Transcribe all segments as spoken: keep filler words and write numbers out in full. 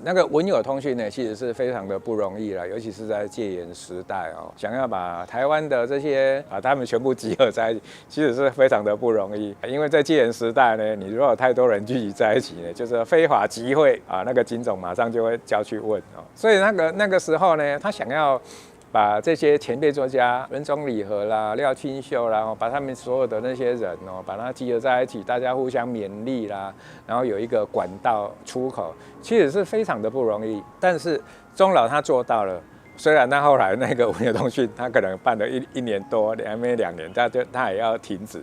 那个文友通讯呢，其实是非常的不容易了，尤其是在戒严时代哦，想要把台湾的这些啊，他们全部集合在一起，其实是非常的不容易。因为在戒严时代呢，你如果有太多人聚集在一起呢，就是非法集会啊，那个警总马上就会叫去问哦。所以那个那个时候呢，他想要把这些前辈作家文忠、李贺啦、廖庆秀啦，哦，把他们所有的那些人哦，把他集合在一起，大家互相勉励啦，然后有一个管道出口，其实是非常的不容易。但是钟老他做到了，虽然他后来那个文友通讯，他可能办了一一年多，两没两年，他就他也要停止。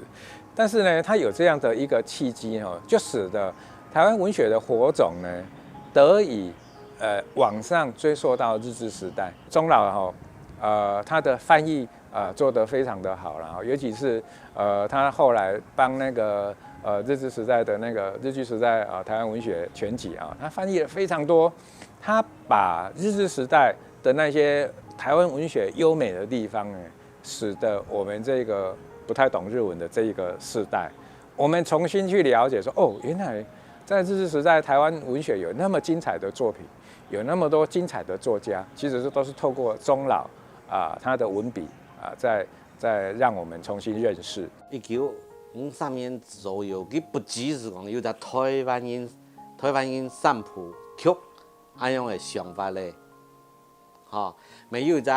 但是呢，他有这样的一个契机哦，就使得台湾文学的火种呢，得以呃往上追溯到日治时代。钟老哈，呃，他的翻译呃做得非常的好了，尤其是呃他后来帮那个呃日治时代的那个日据时代啊、呃、台湾文学全集啊，他翻译了非常多，他把日治时代的那些台湾文学优美的地方呢，使得我们这个不太懂日文的这一个世代，我们重新去了解说，哦，原来在日治时代台湾文学有那么精彩的作品，有那么多精彩的作家，其实是都是透过钟老啊、他的文笔啊、在在让我们重新认识。一九五三年左右，佢不只是讲有隻台湾人台湾人散步局恁樣个想法咧，吼，乜有一隻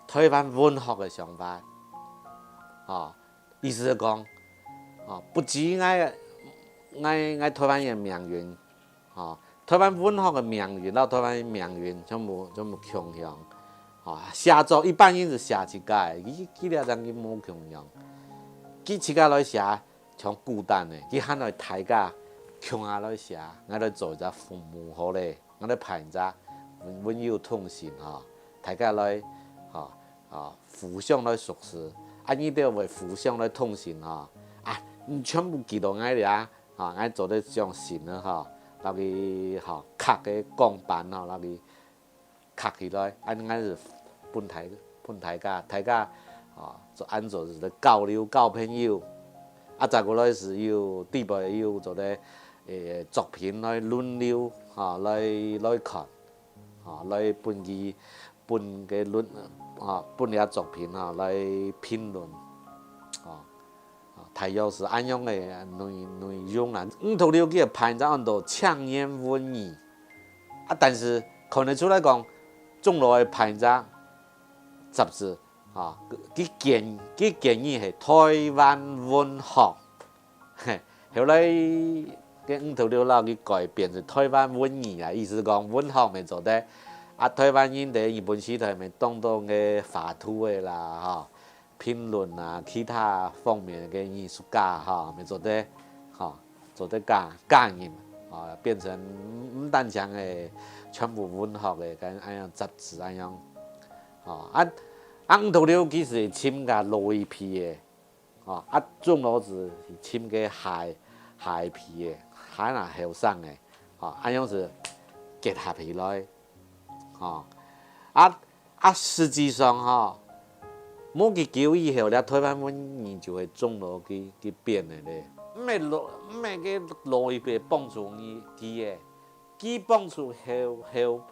台灣文學个想法，吼，意思係講，吼，不止𠊎𠊎𠊎台灣人个命運，吼，台灣文學个命運，摎台灣人命運全部全部共樣，吼，寫作一般人係寫自家个，佢佢這陣佢無共樣，佢自家來寫， 像孤單个，佢喊來大家共下來寫，𠊎來做一隻服務好咧，𠊎來辦一隻文文友通訊吼，大家來吼吼互相來熟識，啊你兜會互相來通訊吼，啊你全部寄到𠊎這，吼𠊎做得將信仔吼，摎佢吼刻个鋼板吼，摎佢 刻起來，恁樣係分大分大家，大家啊做恁做係交流交朋友，啊再過來係有底背有做个誒作品來輪流哈來來看，哈來分佢分个論哈分這作品哈來評論，哈。 啊大約係恁樣个內內容啦。吳濁流佢个辦一隻安到青年文藝，啊但是看得出來講，鍾老个辦一隻雜誌，啊佢建佢建議係台灣文學，嘿，後來个吳濁流摎佢改變成台灣文藝啊，意思講文學乜做得，啊台灣人在日本時代乜當多个畫圖个啦，吼。 評論啊，其他方面个藝術家哈，乜做得哈，做得加加入啊，變成毋毋單淨个全部文學个，跟恁樣雜誌恁樣，吼啊啊吳濁流其實尋个老一輩个，吼啊鍾老師尋个下下一輩个，還較後生个，吼恁樣係結合起來，吼啊 啊實際上吼，無幾久以後，這台灣文藝就係鍾老佢佢變个咧。毋係老毋係个老一輩幫助佢佢个，佢幫助後後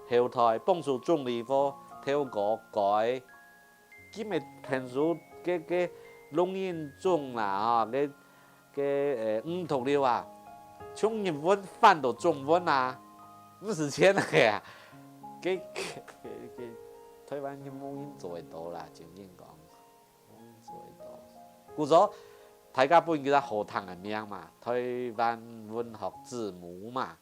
後代，幫助鍾理和頭哥改，佢乜聽說个个龍瑛宗啦吼，个 个誒吳濁流啊，從日文翻到中文啊，毋使錢个啊。个个个个台灣人無人做得到啦，正經講，無人做得到。故所大家分佢个好聽个名嘛，台灣文學之母嘛。